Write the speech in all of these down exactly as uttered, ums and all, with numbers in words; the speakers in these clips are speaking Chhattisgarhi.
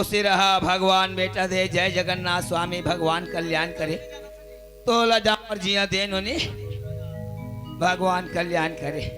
खुशी रहा, भगवान बेटा दे, जय जगन्नाथ स्वामी, भगवान कल्याण करे। तोला जामर जिया दे नोनी, भगवान कल्याण करे।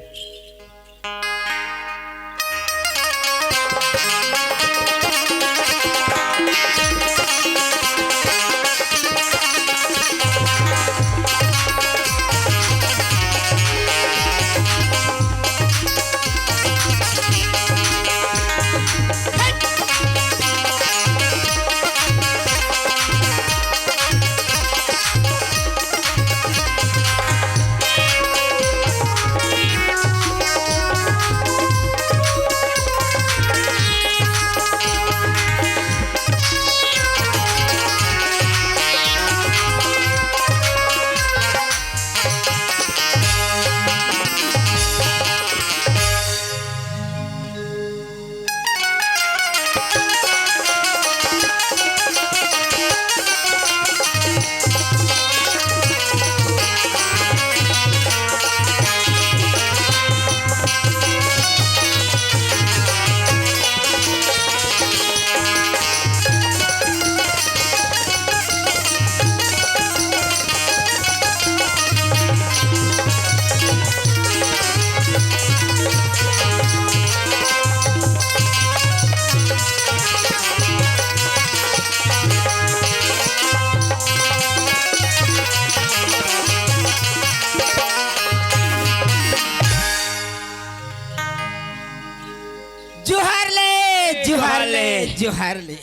जोहार ले, जोहार ले, जोहार ले।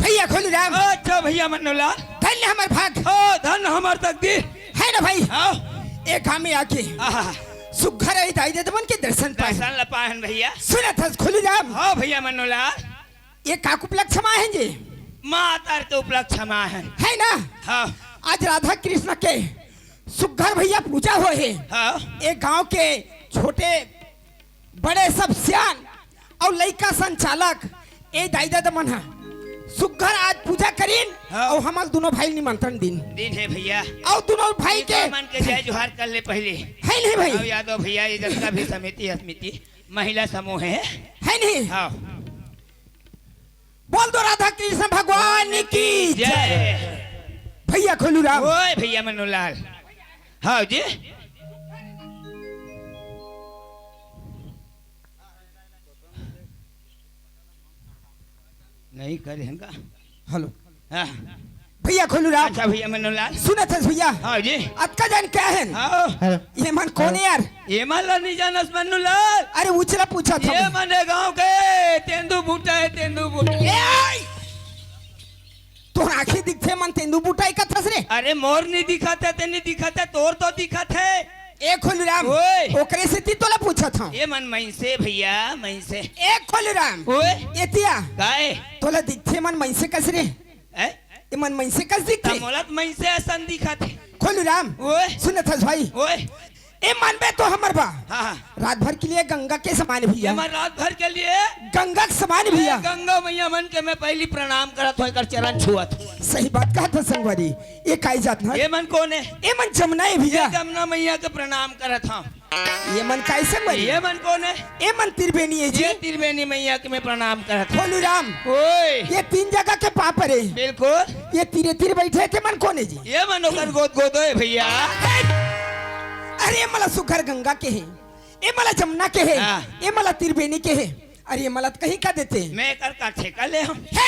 भैया खोलू राम। अच्छा भैया मन्नूलाल। धन्य हमर भाग। ओ, धन्य हमर तकदीर। है ना भाई? हाँ। एक गाँव में आके आहा। सुघर आई दाई ददा मन के दर्शन पाए। दर्शन ला पाए हन भैया। सुनत हस खोलू राम। हाँ भैया मन्नूलाल। ये का उपलक्ष्य मा है जी? मातर के उपलक्ष्य मा है। है ना? हाँ। आज राधा कृष्ण के सुघर भैया पूजा होहे। हाँ। एक गाँव के छोटे बड़े सब सियान अउ लइका संचालक ए दाई ददा मन ह सुघर आज पूजा करिन हाँ। अउ हमल दुनों भाई निमंत्रण दिन। दिन है भैया। अउ दुनों भाई के मन के जय जोहार कर ले पहले। है नहीं भाई? अउ यादव भैया, ये जितना भी समिति, समिति, महिला समूह है। है नहीं? हाँ। बोल दो राधा कृष्ण भगवान की जय। जय। भैया खोलू राम। ओए भैया मन्नूलाल। हाँ जी। नहीं करे हैं का? हेलो। हाँ। भैया खोलू राम। अच्छा भैया मन्नूलाल। सुनत हस भैया? हाँ जी। अतका जान क्या है? हाँ। ये मन कोन हे यार? ये मन ला नहीं जानस मन्नूलाल। अरे उचला पूछत हँव। ये मन ए गाँव के तेंदू बूटा है, तेंदू बूटा। ए, आई! तोर आँखी दिखथे मन तेंदू बूटा ही कथस रे। अरे मोर नहीं दिखत हे, ते नहीं दिखत हे, तोर तो दिखत हे। ए खोलू राम, ओए। ओकरे सेती तोला पूछत हँव। ये मन मइनसे भैया, मइनसे। ए खोलू राम, ओए। एतिया। काय? तोला दिखथे मन मइनसे कस रे। हैं? ये मन मइनसे कस दिखथे। त मोला त मइनसे असन दिखत हे। खोलू राम, ओए। सुनत हस भाई? ओए। ए मन बे तो हमर बा। हाँ, हाँ। रात भर के लिए गंगा के समान भैया। हमर रात भर के लिए गंगा के समान भैया। गंगा मैया मन के मैं पहली प्रणाम करत हँव, एकर चरण छुअत हँव। सही बात कहत हस संगवारी। ये काई जात ना? ये मन कोन हे? ये मन जमुना हे भैया। ये जमुना मैया के प्रणाम करत हँव। ये मन काई संगवारी? ये मन कोन हे? ये मन त्रिवेणी हे जी। ये त्रिवेणी मैया के मैं प्रणाम करत हँव। खोलू राम। ओए। ये तीन जगह के पाप रे। बिल्कुल। ये तीरे तीर बैठे हे ते मन कोन हे जी? ये मन ओकर गोद गोदो हे भैया। अरे ये मला सुघर गंगा के हे, ये मला जमुना के हे, हाँ। ये मला त्रिवेणी के हे। अरे ये मला त कहीं का देते। मैं एकर का ठेका ले हँव। हे!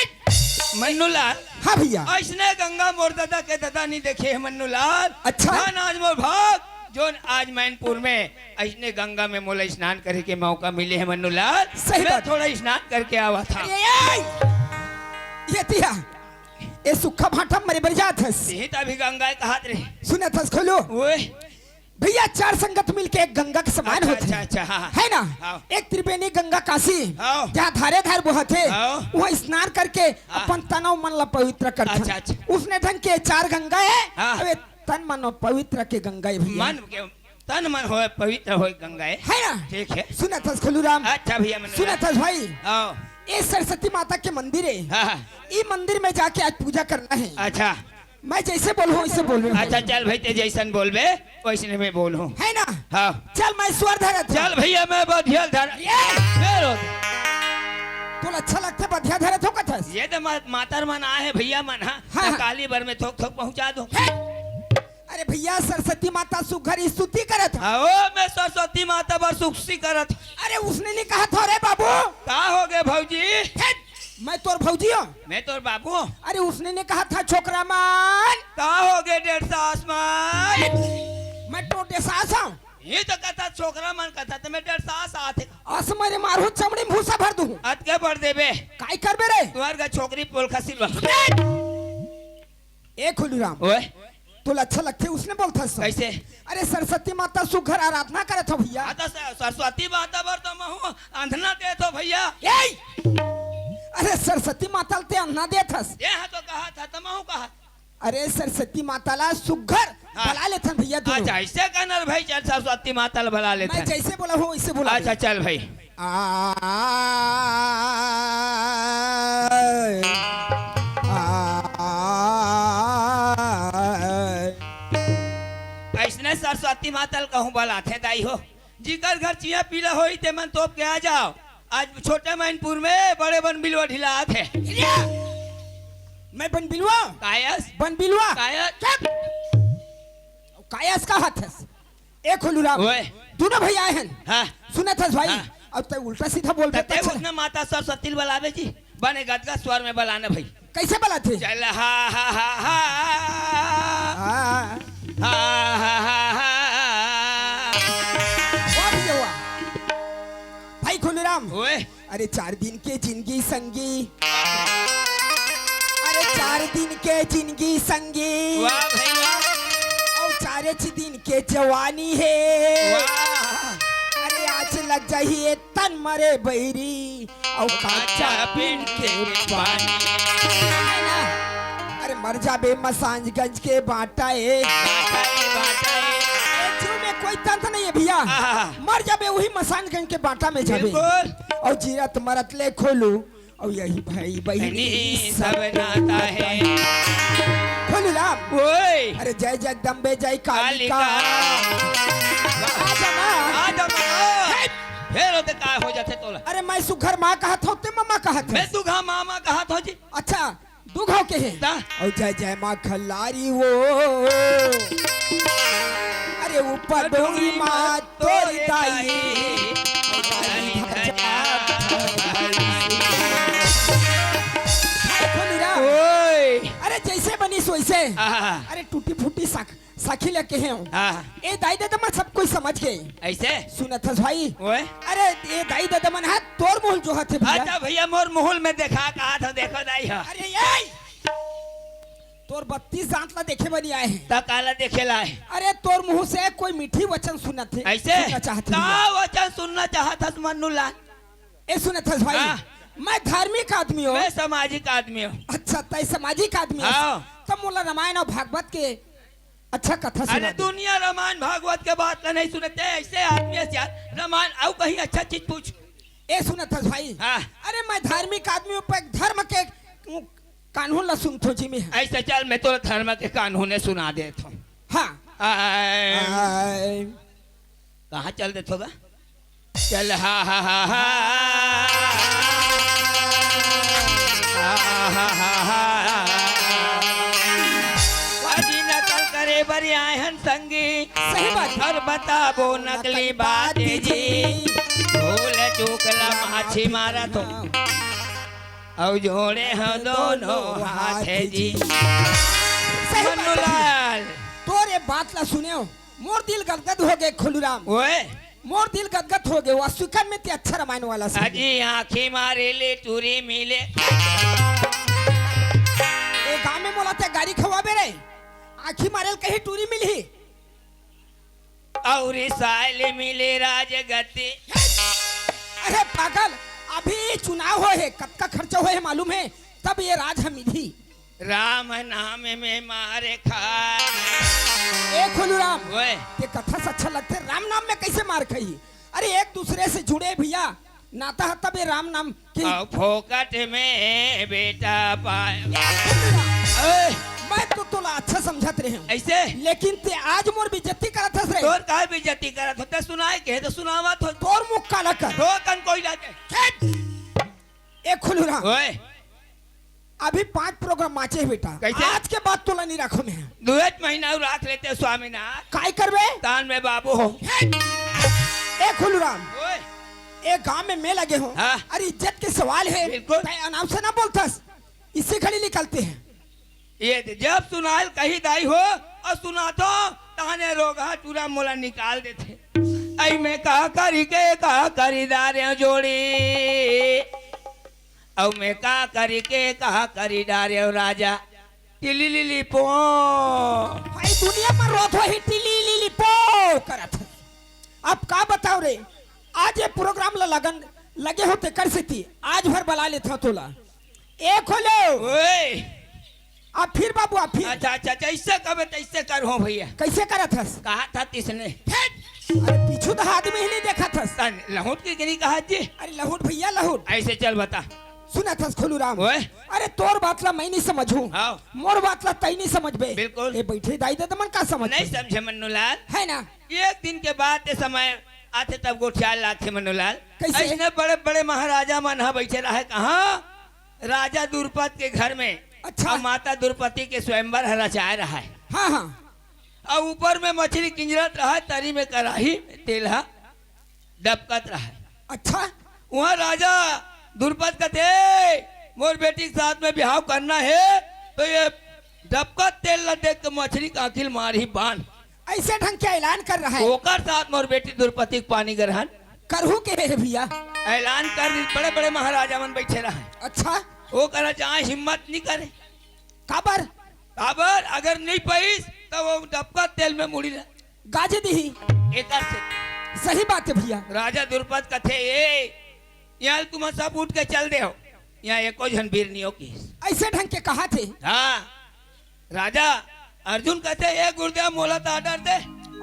मन्नूलाल। हाँ भैया। अइसने गंगा मोर ददा के ददा नहीं देखे हे मन्नूलाल। अच्छा। धन आज मोर भाग, जोन आज मैनपुर में अइसने गंगा में मोला स्नान करे के मौका मिले हे मन्नूलाल। सही मैं बात। थोड़ा स्नान करके आवत हँव। ए, ए! ये तिया, ये सुक्खा भाटा मरे बर जात हस। यही त अभी गंगा कहत रहे। सुनत हस खोलू? ओए। भैया, चार संगत मिलके एक गंगा के समान अच्छा, होथे। अच्छा, अच्छा, हाँ, हाँ। है ना? हाँ। एक त्रिवेणी गंगा काशी, हाँ। जहाँ धारे धार बोहत हे, हाँ। वहाँ स्नान करके हाँ। अपन तन अउ मन ला पवित्र करथन। अच्छा, अच्छा। उसने ढंग के चार गंगा हे, हाँ। अब ये तन मन पवित्र के गंगा हे भैया। मन के, तन मन होय पवित्र होय गंगा हे। है ना? ठीक हे। सुनत हस खोलू राम। अच्छा भैया, मन सुनत हस भाई। हाँ। ये सरस्वती माता के मंदिर हे। हाँ, हाँ। ये मंदिर में जाके आज पूजा करना हे। अच्छा। मैं जइसे बोलहूँ, वइसे बोलहूँ। अच्छा, चल भाई, ते जइसन बोलबे, वइसने मैं बोलहूँ। है ना? हाँ। चल, मैं स्वर धरत हँव। चल भैया, मैं बधियल धर-, ये! फेर होत। तोला अच्छा लगथे, बधिया धरत हो कथस। ये तो मा-, मातर मन आए हे भैया मन, हाँ, हाँ, त हाँ। काली बर में थोक थोक पहुँचा दो। हे! अरे भैया, सरस्वती माता सुघर स्तुति करत ह। हाँ, ओ, मैं सरस्वती माता बर सुक्सी करत। अरे उसने नहीं कहा था रे बाबू। का हो गए भौजी? हे! मैं तोर भौजी हूँ। मैं तोर बाबू हूँ। अरे उसने नहीं कहा था छोकरा मन। का हो गए डेढ़ सास मन? मैं तो डेढ़ सास हूँ। ये तो कहता छोकरा मन कहता तो मैं डेढ़ सास आथे। अस मरे मारू चमड़ी में भूसा भर दूँ। अतके भर देबे। काय करबे रे? तुम्हार का छोकरी पोलखा सिलवा। ए खुलूराम। ओए। तोला अच्छा लगथे उसने बोलथस। कैसे? अरे सरस्वती माता सुघर आराधना करत हो भैया। हाँ तो स-, सरस्वती माता बर तो महू अंधना देत हो भैया। ए! अरे सरस्वती माता ल ते अंधना देथस। ये हाँ तो कहा था तो महू कहा। अरे सरस्वती माता ला सुघर हाँ। बला लेथन भैया तू। अच्छा, ऐसे कहना रे भाई, चल सरस्वती माता ला बला लेथन। मैं जैसे बोला हूँ वैसे बोला अच्छा, भैया। चल भाई। आ, आ, आ, ऐसने सरस्वती माता ल कहूँ बलाथे दाई हो, जिकर घर चिया पीला होई ते मन तोप के आ जाओ। आज छोटे मैनपुर में बड़े बन बिलवा ढिलात हे। मैं बन बिलवा? कायस? बन बिलवा? कायस? चुप! कायस का हाथ है? ए खुलूराम, ओए। दोनों भैया आए हैं। हाँ। सुनत हस भाई? हाँ। अब तै उल्टा सीधा बोल तब बे, तै अच्छा। उसने माता सरस्वती ल बलावे जी, बने गदगद स्वर में बलाना भाई। कैसे बलाथे? चल हा हा हा हा। हाँ। हा हा हा हा। वाह भैया वाह। भाई खुलूराम। ओए। अरे चार दिन के जिंदगी संगी, अरे चार दिन के जिंदगी संगी, वाह भाई वाह। अउ चारेच दिन के जवानी हे। वाह। अरे आज लग जाही ए तन मरे बइरी, अउ काचा पीन के पानी। है ना? अरे मर जाबे मसांजगंज के बाटा ए। बाटा ए, बाटा ए। ए जीव में कोई तंत नहीं है भैया। आहा। मर जाबे वही मसांजगंज के बाटा में जाबे। बिल्कुल। अउ जीरत मरत ले खोलू, अउ यही भाई बहिनी बहिनी सब सब नाता है। खोलू राम। ओए। अरे जय जगदम्बे जय कालिका। कालिका। आ जाना। आ जाना। हे। फेर ओते का हो जाथे तोला? अरे मैं सुघर माँ कहत हूँ, ते ममा कहत मैं हस। सुघर मामा कहत हूँ जी। अच्छा, दू घाव के हे। ता? अउ जय जय माँ खल्लारी वो। अरे ऊपर डोंगरी माँ तोरी दाई। हाय खोलू राम। ओए। अरे जैसे बनिस वैसे। आहा। अरे टूटी फूटी सखी ल कहे हूँ। हाँ। ए दाई ददा मन सब कोई समझ गे। ऐसे? सुनत हस भाई? ओए। अरे ए दाई ददा मन हा तोर मुँह ल जोहत हे भैया। अच्छा भैया मोर मुँह ल मैं देखा कहा था, देखो दाई हा। अरे ए! तोर बत्तीस दांत ला देखे बर आए हे। त काला देखे ला आए? अरे तोर मुँह से कोई मीठी वचन सुनत हे। ऐसे? सुनना चाहत हे का भैया। वचन सुनना चाहत हस मन्नू लाल? ए सुनत हस भाई? हाँ। मैं धार्मिक आदमी हूँ। मैं सामाजिक आदमी हूँ। अच्छा, तै सामाजिक आदमी हस। हाँ। त मोला रामायण अउ भागवत के अच्छा कथा अरे सुना दे। दुनिया रामायण भागवत के बात ला नहीं सुनत हे, ऐसे आदमी हे यार। रामायण अउ कहीं अच्छा चीज पूछ। ए सुनत हस भाई? हाँ। अरे मैं धार्मिक आदमी हूँ, पर धर्म के कानून ला सुनथों जी मैं। ऐसे चल, मैं तोला धर्म के कानून सुना देत हूँ। हाँ। आय। आय। कहाँ चल देथो गा? चल हा हा हा हा। हा हा हा हा। अजी नकल करे बर आए हन संगी। सही बात। अउ बताबो नकली बात जी। भूल चूक ला माछी मारत हो। अउ जोड़े हो दोनों हाथ जी। सही बात हे। मन्नूलाल। तोर ए बात ला सुनेव, मोर दिल गदगद हो गे खोलूराम। ओए। मोर दिल गदगद हो गे, वास्तविकन में ते अच्छा रामायण वाला से। अजी आँखी मारे ले टूरी मिले। ए गाँव में मोला ते गारी खवाबे रे, आँखी मारे ल कहीं टूरी मिलही। अउ रिसाय ले मिले राजगति। अरे पागल, अभी चुनाव होए हे, कतका खर्चा होए हे मालूम हे, तब ए राज ह मिलही। राम नाम में मार खाय। ए खोलूराम, ओए। ते कथा से अच्छा लगथे, राम नाम में कैसे मार खाही? अरे एक दूसरे से जुड़े भैया, नाता ह तब ए राम नाम के। अउ फोकट में बेटा पाय। ए खोलूराम, ए। मैं तो तोला अच्छा समझत रहे हूँ। ऐसे? लेकिन ते आज मोर बेइज्जती करत हस रे। तोर का बेइज्जती करत हो? ते सुनाए के हे त सुनावत हो। तोर मुँह काला कर। तो कन कोई लागे। छेद। ए खुलूराम, ओए। अभी पांच प्रोग्राम बांचे हे बेटा। कैसे? आज के बाद तोला नहीं रखो मैं। दुएच महीना अउ राख लेते स्वामीनाथ। काय करबे? तान में बाबू हो। ए खुलूराम, ओए। ए गांव में मैं लगे हो। हाँ। अरे इज्जत के सवाल हे। बिल्कुल। तय आराम से ना बोलथस। इसी घड़ी निकलते हैं। ये दे, जब सुनायल कही दाई हो अउ सुनाथों, ताने रोगहा टूरा मोला निकाल देथे। अई मैं का करी के का करी दारे जोड़ी, अउ मैं का करी के का करी दारे राजा, टिली लिली पो। भाई दुनिया में रोत हो ही टिली लिली पो करत। अब का बताओ रे, आज ये प्रोग्राम ला लगन लगे हो तेकर सेती आज भर बला लेथों तोला। ए खोलो। ओए। अब फिर बाबू, अब फिर। अच्छा, अच्छा, जैसे कबे तैसे करहूं भैया। कैसे करत हस? कहा था तिसने। अरे पीछू तो आदमी ही नहीं देखा थस। तन लहुट के गिरी कहा जी। अरे लहुट भैया, लहुट। ऐसे चल बता। सुनत हस खुलूराम। ओए। अरे तोर बात ला मैं नहीं समझूं। हाँ। मोर बात ला तई नहीं समझबे। बिल्कुल। ए बैठे दाई ददा मन का समझ नहीं समझे मन्नूलाल। है ना? एक दिन के बाद ये समय आथे तब गोठियाल लागथे मन्नूलाल। कैसे? ऐसने बड़े बड़े महाराजा मन ह बैठे रहे कहाँ? राजा द्रुपद के घर में। अच्छा। अउ माता द्रौपदी के स्वयंवर ह रचाए रहे। हाँ, हाँ। अउ ऊपर में मछली किंजरत रहे, तरी में कड़ाही में तेल ह डबकत रहे। अच्छा। उहाँ राजा द्रुपद कथे, "मोर बेटी के साथ में बिहाव करना हे, तो ये डबकत तेल ला देख के मछली के आँखी ल मारही बान।" ऐसे ढंग के ऐलान कर रहा है। ओकर साथ मोर बेटी द्रौपदी के पानी ग्रहण करहू के हे भैया। ऐलान कर दी, बड़े-बड़े महाराजा मन बैठे रहे। अच्छा। ओकर जाए हिम्मत नहीं करे। काबर? काबर? अगर नहीं पईस, तो वो डबकत तेल में मुड़ी ला गाजे दिही। एकर से सही बात है भैया। राजा द्रुपद कथे, "ए, यहाँ तुम सब उठ के चल दे हो, यहाँ एको झन वीर नहीं हो किस।" ऐसे ढंग के कहा थे। हाँ, राजा अर्जुन कथे, "ए गुरुदेव, मोला तो order दे।"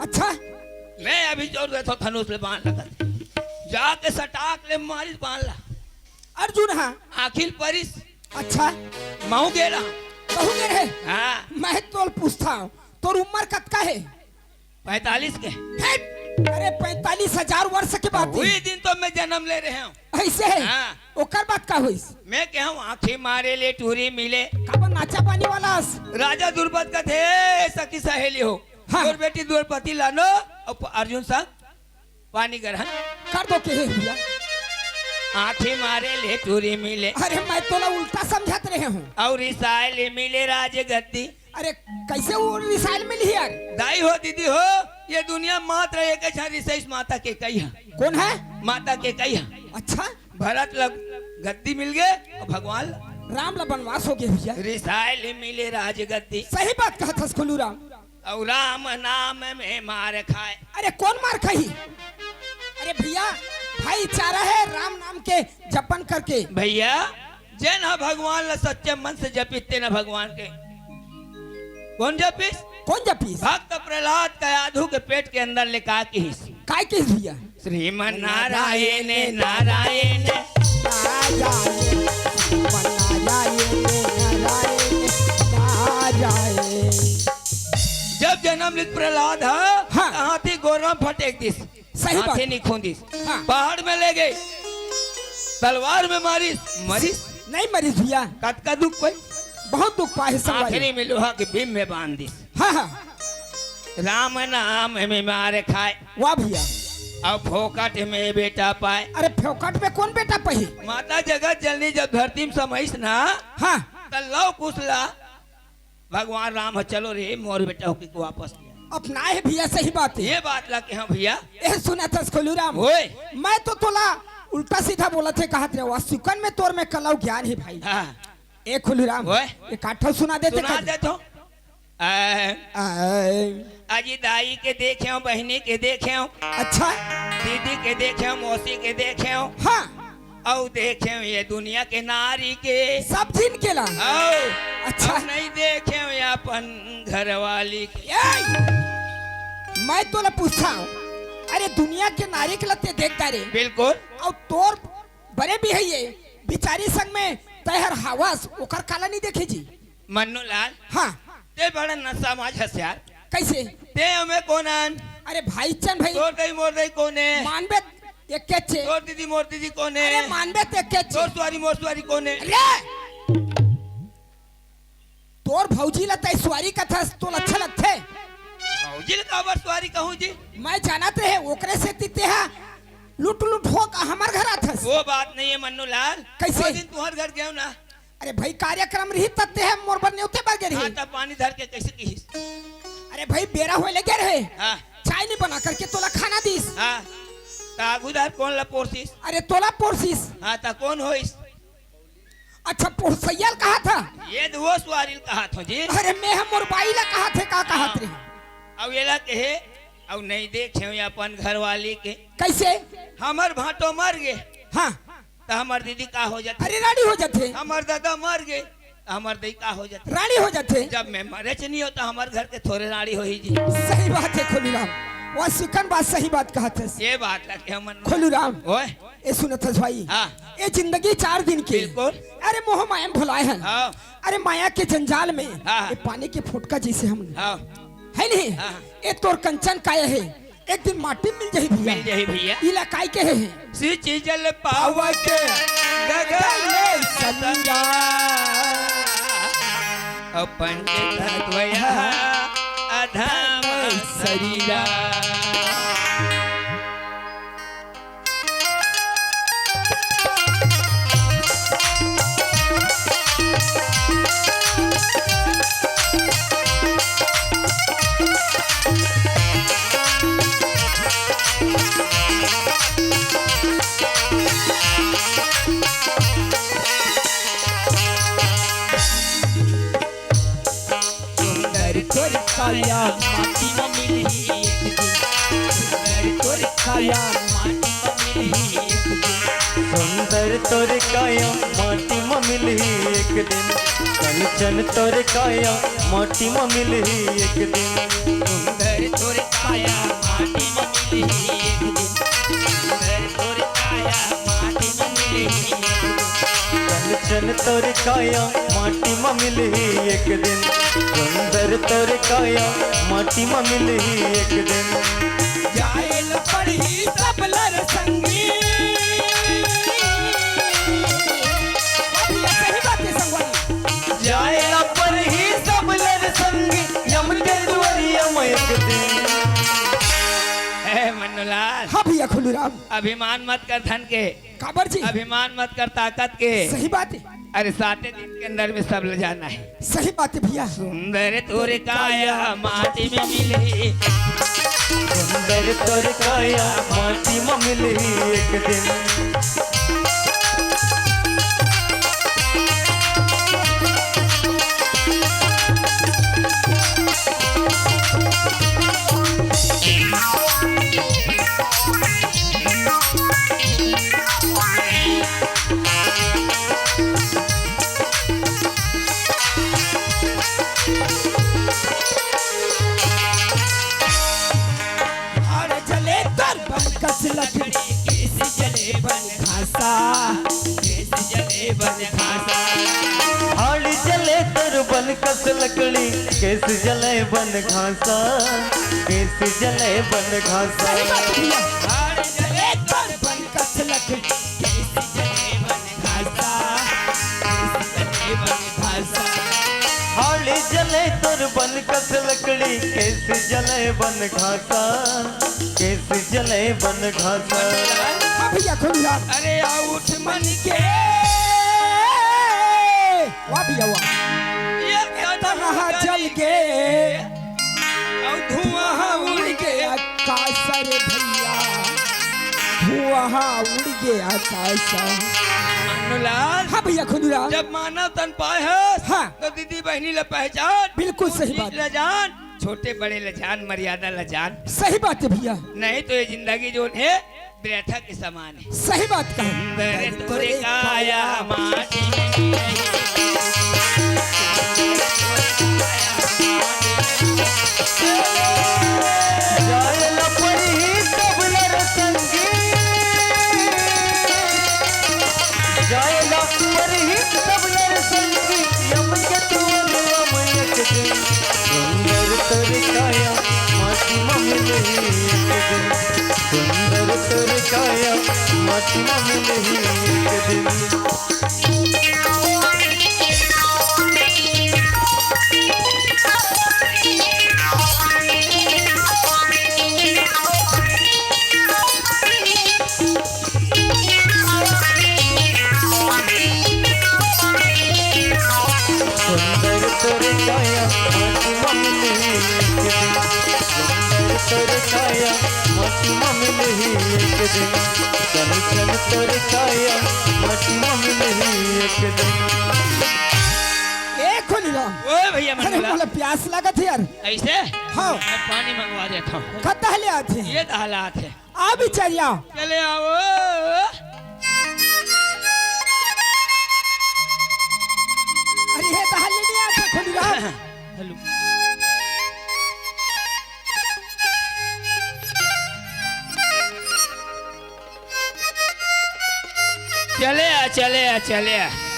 अच्छा। मैं अभी जोर देथों धनुष ले बाण लगत। जाके सटाक ले मारिस बाण ला। अर्जुन हाँ। आँखी ल परिस। अच्छा। महूँ गे रहा। कहूँ गे रहे? हाँ। मैं तोल पूछता हूँ, तोर उम्र कतका है? पैंतालीस के। हेट! अरे पैंतालीस हजार वर्ष के बात है। वही दिन तो मैं जन्म ले रहे हूँ। ऐसे है? हाँ। ओकर बाद का होइस? मैं कहूँ आँखी मारे ले टूरी मिले। काबर नाचा पानी वाला अस? राजा द्रुपद कथे, "सखी सहेली हो, हाँ। तोर बेटी द्रौपदी लानो, अउ अर्जुन संग पानी ग्रहण कर दो के हे भैया।" आँखी मारे ले टूरी मिले। अरे मैं तोला उल्टा समझत रहे हूँ। अउ रिसाए ले मिले राजगद्दी। अरे कैसे वो रिसाए ले मिली यार? दाई हो, दीदी हो, ये दुनिया मात्र एक झन रिसइस माता कैकई ह। कौन है? माता कैकई ह। अच्छा। भरत ल गद्दी मिल गे अउ भगवान ल राम ला बनवास हो गे भैया। रिसाए ले मिले राजगद्दी। सही बात कहत हस खुलूराम। अउ राम नाम में मार खाए। अरे कौन मार खाही? अरे भैया, भाईचारा है राम नाम के जपन करके। भैया, जेन ह भगवान ला सच्चे मन से जपिस तेन ह भगवान के। कौन जपिस? कौन जपिस? भक्त प्रहलाद कयाधू के पेट के अंदर ले का किहिस? काय किहिस भैया? श्रीमन नारायण नारायण। नारायण, श्रीमन नारायण नारायण नारायण। जब जन्म लिस प्रहलाद ह, हाँ। त हाथी गोड़ म फटेक दिस। सही बात। हाथी नहीं खूंदिस। हाँ। पहाड़ में ले गे, तलवार में मारिस, मरिस। नहीं मरिस भैया। कतका दुख पाइस? बहुत दुख पाए संगवारी। आखिरी में लोहा के बीम में बांध दिस। हाँ, हाँ। राम नाम में मार खाए। वाह भैया। अउ फोकट में बेटा पाए। अरे फोकट में कौन बेटा पाही? माता जगत जननी जब धरती में समाइस ना, हाँ। त लव कुश ला भगवान राम ह, "चलो रे मोर बेटा होके को वापस लिया।" अपनाए हे भैया, सही बात है। ये बात ला के हाँ भैया। ए सुनत हस खुलूराम। ओए। मैं तो तोला उल्टा सीधा बोलत हे कहत रहे, सुकन में तोर में कलव ज्ञान है भाई। हाँ। ए खुलूराम, ओए। एक आठो सुना देते सुना का? दे तो। आए। आए। अजी दाई के देखे हो, बहिनी के देखे हो। अच्छा। दीदी के देखे हो, मौसी के देखे हो। हाँ। अउ देखे हो ये दुनिया के नारी के। सब झिन के ला। अउ अच्छा। अउ नहीं देखे हो ये अपन घरवाली के। ए! मैं तोला पूछता हूँ, अरे दुनिया के नारी के ला ते देखता रे। बिल्कुल। अउ तोर बरे भी है ये, बिचारी संग में तैहर हवस, ओकर काला नहीं देखे जी। मन्नू लाल, हाँ। ते बड़ा नशा माज हस यार। कैसे? ते हमें कौन आन? अरे भाई चंद भाई। तोर दई मोर दई कौन है? मानबे एकेच हे। तोर दीदी मोर दीदी कोन हे? अरे मानबे त एकेच हे। तोर सुवारी मोर सुवारी कोन हे? अरे तोर भौजी ला तैं सुवारी कथस, तोला अच्छा लगथे? भौजी ला काबर सुवारी कहूं जी? मैं जानत रहे, ओकरे सेती तेहा लुट लुट हो हमर घर आथस। वो बात नहीं हे मन्नू लाल। कइसे? वो दिन तुंहर घर गेंव ना। अरे भाई, कार्यक्रम रहिस त तेहा मोर बर नेवते बर गे रहे। हां, त पानी धर के कइसे किहिस? अरे भाई, बेरा होय लगे रहे। हां। चाय नहीं बना करके तोला खाना दिस। हां। त आगू धर कोन ला पोरसिस? अरे तोला पोरसिस। हां, त कोन होइस? अच्छा, पोरसइया ल कहाथस? ये तो वो सुवारी ल कहाथंव जी। अरे मैं ह मोर बाई ला कहाथे, का कहात रहे? अउ एला कहे, अउ नहीं देखे हंव अपन घरवाली के। कइसे? हमर भांटो मर गे। हां। त हमर दीदी का हो जाथे? अरे रानी हो जाथे। हमर दादा मर गे, त हमर दई का हो जाथे? रानी हो जाथे। जब मैं मरेच नहीं हों त हमर घर के थोरे रानी होही जी। सही बात हे खोलूराम, वो सुकन बात, सही बात कहाथस। ये बात ला के हमन खोलूराम। ओए। ए सुनत हस भाई? हां। ए जिंदगी चार दिन के। बिल्कुल। अरे मोह माया में भुलाए हन। हां। अरे माया के जंजाल में हां। ए पानी के फोटका जइसे हम हां। हे नहीं? हां। ए तोर कंचन काया हे, एक दिन माटी मिल जाही भइया। मिल जाही भइया। इला काय कहे हे? सिंचि जल पावा के गगन में समीरा। अउ पंच तत्व यह अधम सरीरा। सुंदर तोर काया माटी म मिलही एक दिन। सुंदर तोर काया माटी म मिलही एक दिन। सुंदर तोर काया माटी म मिलही एक दिन। कंचन तोर काया माटी म मिलही एक दिन। सुंदर तोर काया माटी म मिलही एक दिन। सुंदर तोर काया माटी म मिलही एक दिन। कंचन तोर काया माटी म मिलही एक दिन। सुंदर तोर काया माटी म मिलही एक दिन। जाए ल पड़ही सब लर संगी। अभी ये सही बात हे संगवारी। जाए ल पड़ही सब लर संगी, यम के दुआरिया म एक दिन। ए मन्नूलाल। हां भइया खोलूराम। अभिमान मत कर धन के। काबर जी? अभिमान मत कर ताकत के। सही बात हे। अरे साते दिन के अंदर में सब ले जाना हे। सही बात हे भइया। सुंदर तोर काया माटी म मिलही। सुंदर तोर काया माटी म मिलही एक दिन। हाड़ जले तोर बन कस लकड़ी, केस जले बन घासा, केस जले बन घासा। हाड़ जले तोर बन कस लकड़ी, केस जले बन घासा, केस जले बन घासा। सही बात भइया। हाड़ जले तोर बन कस लकड़ी, केस जले बन घासा, केस जले बन घासा। हाड़ जले तोर बन कस लकड़ी, केस जले बन घासा, केस जले बन घासा। हां भइया खोलूराम। अरे आ उठ मन के। वाह भइया वाह। ये क्या तरह जल के। अउ धुआं उड़ गे आकाश रे भइया, धुआं उड़ गे आकाश। मन्नूलाल। हां भइया खोलूराम। जब मानव तन पाए हस, हां। त दीदी बहिनी ला पहचान, बिल्कुल सही बात। ला जान, छोटे बड़े ला जान, मर्यादा ला जान। सही बात हे भइया। नहीं तो ये जिंदगी जोन हे, व्यर्थ के समान हे। सही बात कहे। सुंदर तोर काया माटी म मिलही। जाए ल परही सब लर संगी। जाए ल परही सब लर संगी। यम के दुआरिया म एक दिन। सुंदर तोर काया माटी म मिलही एक दिन। सुंदर तोर काया माटी म मिलही एक दिन। सुंदर तोर काया माटी म मिलही एक दिन। सुंदर तोर काया माटी म मिलही एक दिन। सन सन तोर काया माटी म मिलही एक दिन। ए खोली राम। ओए भैया अरे मनोला। मोला प्यास लागत हे यार। ऐसे? हाँ। मैं पानी मंगवा देता हूँ। खत्ता ले आथे। ये दहला आथे। आ बिचारिया। चले आओ। अरे हे दहली नहीं आथे खोली राम। हेलो। चले आ, चले आ, चले आ।